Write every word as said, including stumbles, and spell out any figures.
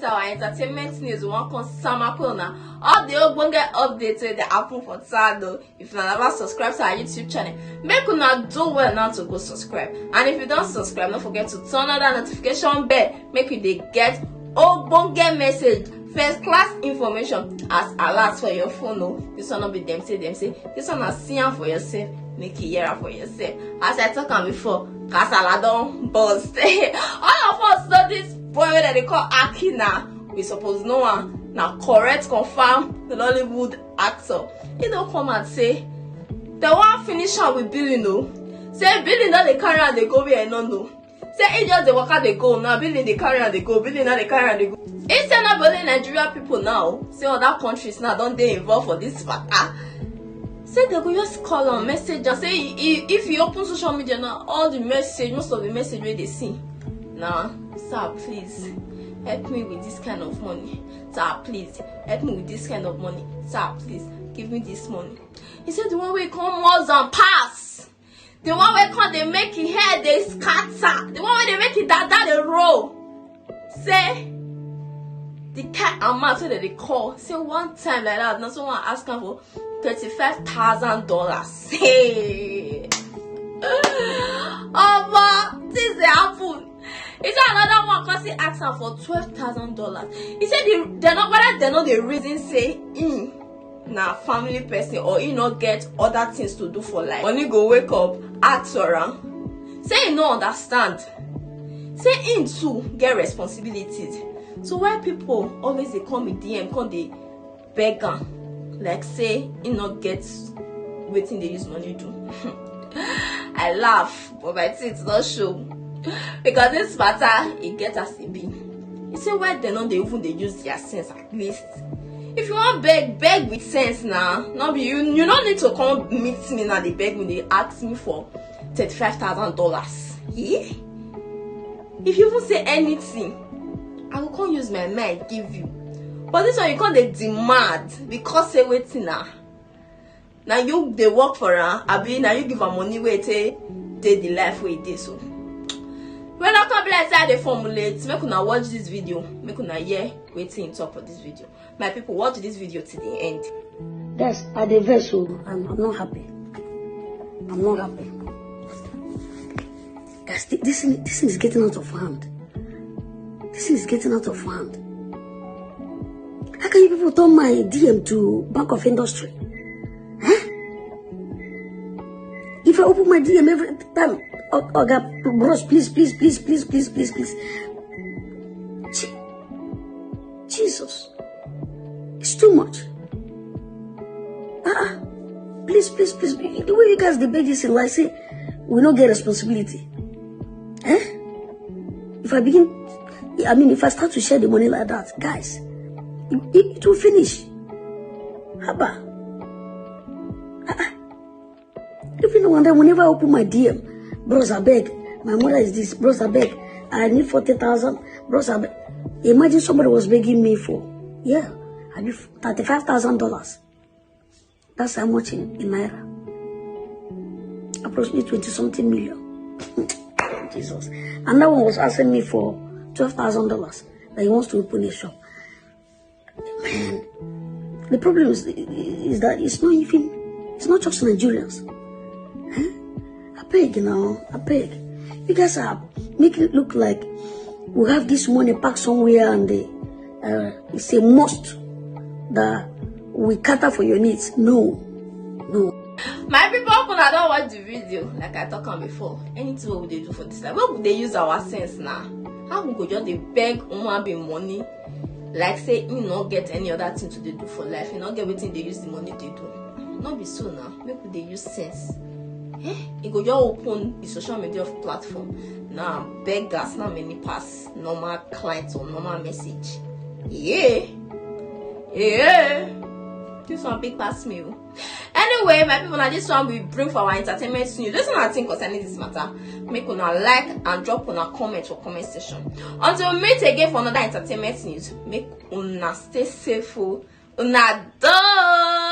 our entertainment news, we wan come sama una all the ogbonge updates wey dey happen for town o. If una never subscribe to our YouTube channel, make una do well now to go subscribe. And if you don subscribe, no forget to turn on that notification bell, make you dey get ogbonge message, first class information as alert for your phone o. This one no be dem say, dem say. This one na see am for yourself, make you hear am for yourself. As I talk am before, kasala don burst. All of us know this boy wey dem dey call Aki na. We suppose know am. Na correct, confirm Nollywood actor. He don come out say dem wan finish am with Billy o. Say Billy no dey carry am dey go where e no know. Say he just dey waka dey go now, Billy dey carry am dey go, Billy no dey carry am dey go. He say no be only Nigeria people now, say other countries now don dey involved for this matter. Say dem go just call am, message am, say he, he, if he open social media now, all the message, most of the message wey dey see na, "Sir, please help me with this kind of money. Sir, please help me with this kind of money. Sir, please give me this money." He say the one wey come worse than pass, the one wey come dey make him head dey scatter, the one wey dey make him dada dey roll, say the kind amount wey dem dey call, say one time like that, na someone ask am for thirty-five thousand dollars. Hey! Omo, things dey happen. He say another one come still ask am for twelve thousand dollars. He say the, dem no, whether dem no dey reason say him na family person or he no get other things to do for life. Money go wake up, ask for am. Say he no understand. Say him too get responsibilities. So why people always dey come him D M, come dey beg am like say he no get wetin dey use money do? I laugh, but my teeth no show, because this matter, e get as e be. He say why dem no dey even dey use their sense at least. If you wan beg, beg with sense na. No be you, you no need to come meet me now dey beg me, dey ask me for thirty-five thousand dollars. Eh? If you even say anything, I go come use my mind give you. But this one, you come dey demand because say wetin na? Na you dey work for am, abi na you give am money wey take dey the life wey e dey so? When I come be like say I dey formulate, make una watch this video, make una hear wetin he talk for this video. My people, watch this video till the end. Yes, I dey vex o. I'm, I'm not happy. I'm not happy. Guys, thi-, this thing, this thing is getting out of hand. This thing is getting out of hand. How can you people turn my D M to Bank of Industry? Huh? If I open my D M every time, "O-, Oga, bros, please, please, please, please, please, please, please." Je-, Jesus. It's too much. Ah, ah. Please, please, please. The way you guys dey beg this thing, like say we no get responsibility. Eh? If I begin, I mean, if I start to share the money like that, guys, it, it, it will finish. Haba. Ah, ah. Even one day, whenever I open my D M, "Bros, I beg. My mother is this. Bros, I beg. I need forty thousand. Bros, I beg." Imagine somebody was begging me for, yeah, I need thirty-five thousand dollars. That's how much in, in naira. Approximately twenty something million. Jesus. Another one was asking me for twelve thousand dollars, that he wants to open a shop. Man, the problem is, is that it's not even, it's not just Nigerians. Huh? I beg now, I beg. You guys are making it look like we have this money packed somewhere and the, uh, it's a must that we cater for your needs. No, no. My people, hope una don watch the video. Like I talk am before, anything wey we dey do for this life, make we dey use our sense na. How we go just dey beg human being money like say he no get any other thing to dey do for life? He no get wetin dey use the money dey do. No be so na. Make we dey use sense. Eh? He go just open the social media platform. Now beggars, now many pass normal clients or normal message. Yeah. Yeah. This one big pass me o. Anyway, my people, na this one we bring for our entertainment news. Wetin una think concerning this matter? Make una like and drop una comment for comment section. Until we meet again for another entertainment news, make una stay safe o. Una done.